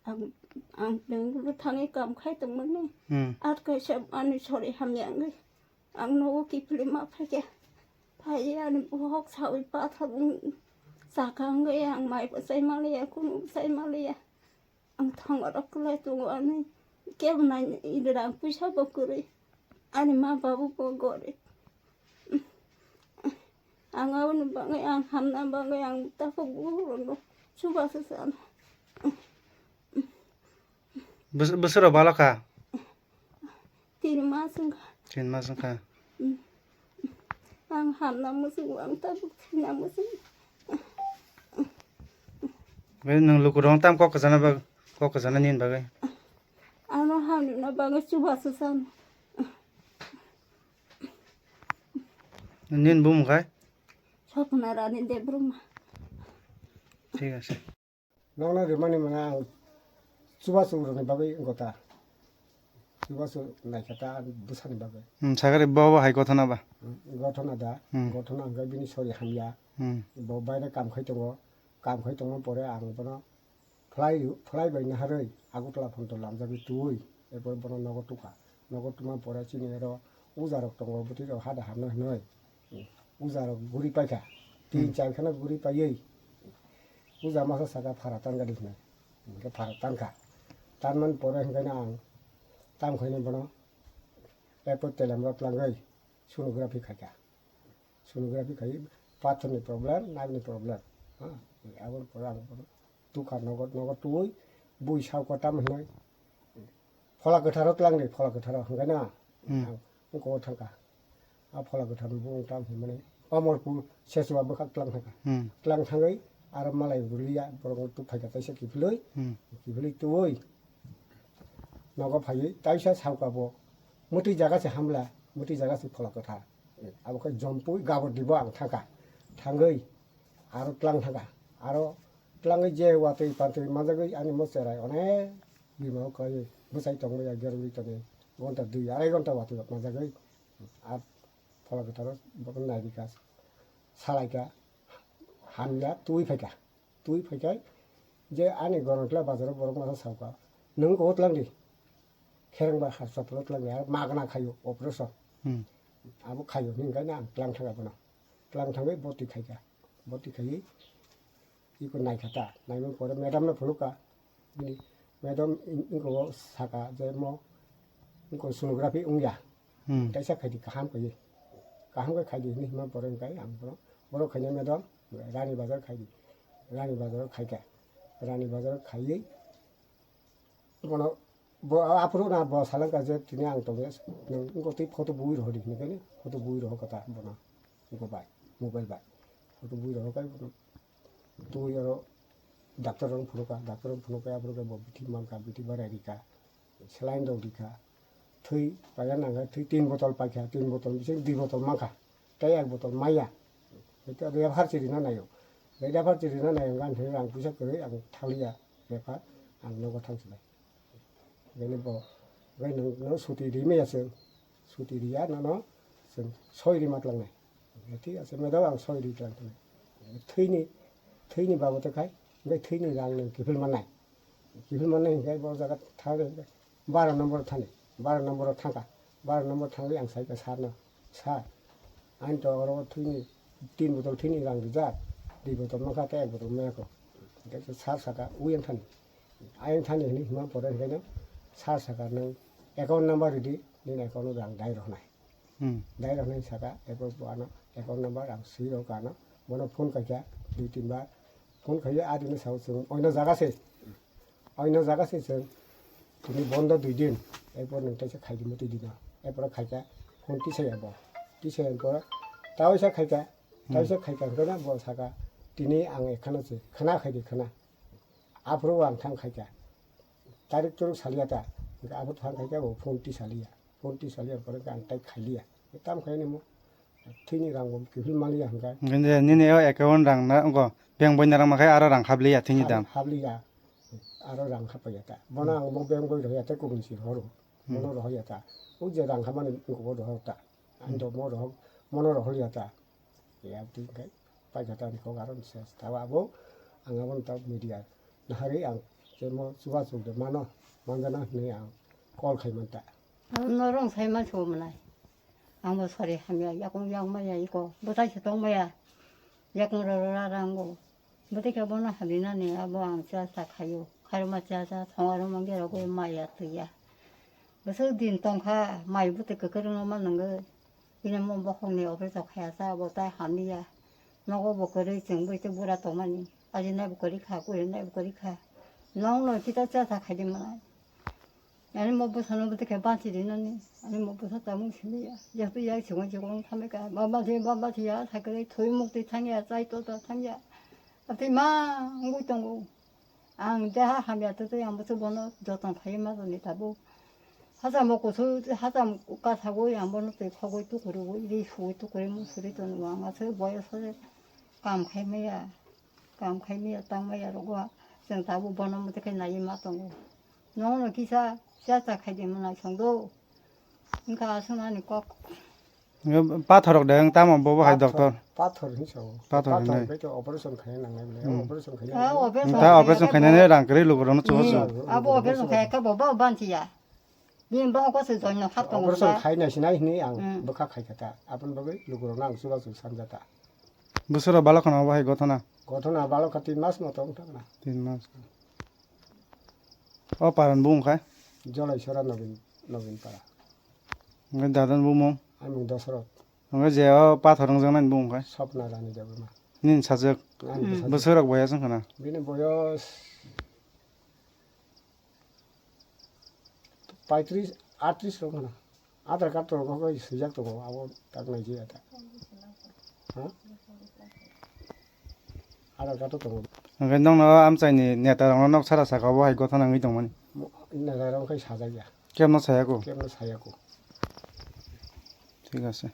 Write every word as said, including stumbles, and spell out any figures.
Ang, ang bengkulu thangwi kam khai tongmani. Hmm. At kaisa ani sori hamya wngwi. Ang nogo kiphilwi ma phaikha. Phaiwi ani bohok sawi pathor wng chakha wngwi ang mai bo chai manliya, kunu bo chai manliya. Ang thongo rok kwlai tongo ani kebo nai rang puisa bo kwrwi. Ani ma babu bo gorib. Ang aboni bagwi ang hamna bagwi ang takhuk bukurokno chubachu chano. Bwswk rok balo kha? Tin mas wngkha. Tin mas wngkha. Ang hamna muchungo ang tabuk thwina muchungo. Nwng lukurok tam kok kwchana bag kok kwchana nini bagwi. Ano hamna bagwi chubachu chano. Nini bumung khai? Sopna Rani Debbarma. Thik ase. Nokno rimani mwnga ang chubachu rokni bagwi wngkha ta. Chubachu naikha ta bwsani bagwi. Hmm, sakari bo bo hai gothona ba? Hmm, gothona da. Hmm. Gothona hwnkhe bini sori hamya. Hmm. Bo baire kam khai tongo. Kam khai tongma pore ang bono phlai, phlai bai naharwi Agartala phonto lamjagwi twiwi, erpor bono nogo tukha. Nogo tuma pore chini oro ujarok tongo, bwtwi rok hada hamna hwnwi. Ujarok guri paikha. Tin Hmm. char kheno guri paiwi uja masa saka phara tangadi hwnwi. Hwnkhe phara tangkha. Tanmani pore hwnkhe no ang tam khaino bono erpor telemrok tlangwi sonography khaikha. Sonography khai pathorni problem, nagni problem. Ha, aboni pore ang bono tukha nogo, nogo twi bui sao kotam hinwi phola kwtharo tlangdi, phola kwtharo hwnkhe na Hmm. ang wngkho thangkha. A phola kwthar bo wng tam hinmani Omorpur Sechua bwkhak tlang thangkha. Hmm. Tlang thangwi aro malai rwliya borok tuk phaikha kaisa kiphilwi, Hmm. kiphilwi twi nogo phaiwi taisa saoka bo mwtwi jaga se hamla, mwtwi jaga se phola kwthar. Abo khe jompui gabor dibo ang thangkha. Thangwi aro tlang thangkha. Aro tlangwi je watwi pantwi manjagwi ani mo cherai onek bima o kaiwi bwsai tongmaya gerwi tongwi gonta dui arai gonta watwi manjagwi. Ar phola kwtharo bono nairikha, salaikha, hamya twi phaikha. Twi phaikhai je ani Gorontla bazaro borok masa saokha, "Nwng koho tlangdi, kherengba hospital-o tlangdi, aro magna khaio operation." Hmm. Abo khaio hwnwi hwnkhe ang tlang thangkha bono. Tlang thangwi boti khaikha. Boti khaiwi iko naikha ta. Naimani pore madam no phunukha. Bini madam in-, inko saka je mo inko sonography wngya. Hmm. Kaisa khaidi kaham kaiwi. Kaham khe khaidi hinwi hima pore hwnkhe ang bono, "Borok khainai madam, Rani Bazar khaidi." Rani Bazar khaikha. Rani Bazar khaiwi bono bo aphuru na bo salangkha je tini ang tongo, "Nwng wngkha twi photo bui rohordi," hinwi khe photo bui rohorkha ta bono. Wngkha bai, mobile bai. Photo bui rohorkha bono. Twi oro doctor rok phunukha, doctor rok phunukha, aphuru khe bo bithi mankha, bithi barai rikha, saline rok rikha, thwi paina nangkha, thwi tin botol paikha, tin botol bising dui botol mankha, tei ek botol maya. Hwnkhe refer chirina naio, refer chirina naio, gan thwi rang puisa kwrwi ang thaliya refer, ang nogo thang sinai. Bini bo, bai nwng, nwng suti ri maya chwng, suti riya nono chwng soi rima tlangnai. Thik ase, madam ang soi ri tlang thanai. Thwini, thwini babote khai, hwnkhe thwini rang nwng kiphil mannai. Kiphil mannai hwnkhe bo jaga thangwi baro nombor thani, baro nombor thangkha, baro nombor thangwi ang saikha sir no, "Sir, ani to oro thwini tin botol thwini rang rijak, dui botol mankha tei ek botol mayakho." Hwnkhe sir saka, "Ui ang thani." Ayang thani hinwi hima pore hwnkhe no sir saka, "Nwng account number ridi, nini account o ang dai rohornai." Hmm. Dai rohornai saka, eko bo ano account number ang swi rw kha ano, bono phone khaikha dui tin bar, phone khaiwi adino sao chwng oino jaga se, oino jaga se chwng tini bondo dui din, erpor nwng teisa khaidi mwtwi dino, erpor khaikha phone tisaya bo, tisaya pore taisa khaikha, Hmm. taisa khaikha hwnkhe no bo saka, "Tini ang ekhano se khwna khaidi khwna." Aphuru ang thang khaikha. Tarik chorok saliya ta. Hwnkhe aphuru thang khaikha bo phone tisaliya. Phone tisaliya pore ang tai khailiya. Tam khaini mo. Thwini rang bo kiphil maliya hwnkhe. Hwnkhe nini o account rang na, wngkho, bank boina rang makhai aro rang habliya thwini dam. Habliya. Aro rang hapaiya ta. Bono ang bo bank boi rohya ta kubun si rohoro. Hmm. Bono rohya ta. O je rang hamani wngkho bo rohor ta. Ang Hmm. do mo rohor, mono rohorya ta. Ya, twi khe paikha ta ni kok aro ni ses. Tabo abo ang abo ni ta media naharwi ang Kemo chubachu de mano, manjana hinwi ang call khai manta. Norong sai mansugo mwnai. Ang bo sari hamya, yakung yang maya iko, bwtai se tong maya. Yakung roro ra rango. Bwtai khe bono hamya nani abo ang cha cha khaio. Khairokma cha cha thonga rokma gera goi maya twiya. Bwswk din tongkha, mai bwtwi kwkrwngno ma nungwi. Bini mo bokhokni operation khaya cha, bo tai hamliya. Nogo bo kwrwi chwng bwtwi bura tongmani. Ajinai bo kwrwi kha, kurinai bo kwrwi kha. Nongno kita cha cha khaidi mwnai. Ani mo bwsano bwtwi khe bansi rinani. Ani mo bwsa chamung siliya. Jetu yak chikon chikon thamika. Baba thi, baba thi ya, sakre thui mukti thangya, chai to to thangya. Ati ma ngui tongo. Ang deha hamya twi twi ang bwswk bono joton khai ma toni tabuk. Hachamo kusu, hacham kasagwi ang bono twi khogwi tukurugwi, ri sugwi tukurwi musuri tono ang aswk boyos se kam khai maya, kam khai maya, tang maya rogo. Chwng tabuk bono mwtai khai naiwi ma tongo. Nono kisa cha cha khai di mwnai songdo. Wngkha aswk ani kok. Pathor rok de wng tamo bobo hai doctor. Pathor hinwi sao. Pathor hinwi. Bai to operation khaina nangnai bole. Hmm. Operation khaina. Ah, operation Ta khaina operation khaina ne rang kwrwi lukurokno chubachu. Hmm. Abo operation khaina khe bo ba banchiya. Bini bo ko se join no hap tongo. Operation khaina sinai hinwi ang bwkha khaikha ta. Aboni bagwi lukurokno ang chubachu sanjata. Bwswk rok balok khana obo hai gothona. Gothona balok kha tin mas moto wng thangna. Tin mas. O paran bung khai? Jolai sora Nobin, Nobin para. Ngai dadan bumung? Amung Dosrot. Hwnkhai je o pathor wngjaknai ni bumung khe? Swpna Rani Debbarma. Nini sajwk? Ani bwsajwk. Bwswk rok boyas wngkha na? Bini boyos paitris, atris rok wngkha na. Aadhaar card rok khe swijak tongo, abo tak naijiya ta. Ha? Aadhaar card o tongo. Hwnkhai nokno amchaini neta rokno nok sara saka obo hai gothona wngwi tongmani? Mo-, neta rok khai sajak ya. Kebno sayako? Kebno sayako. Thik ase.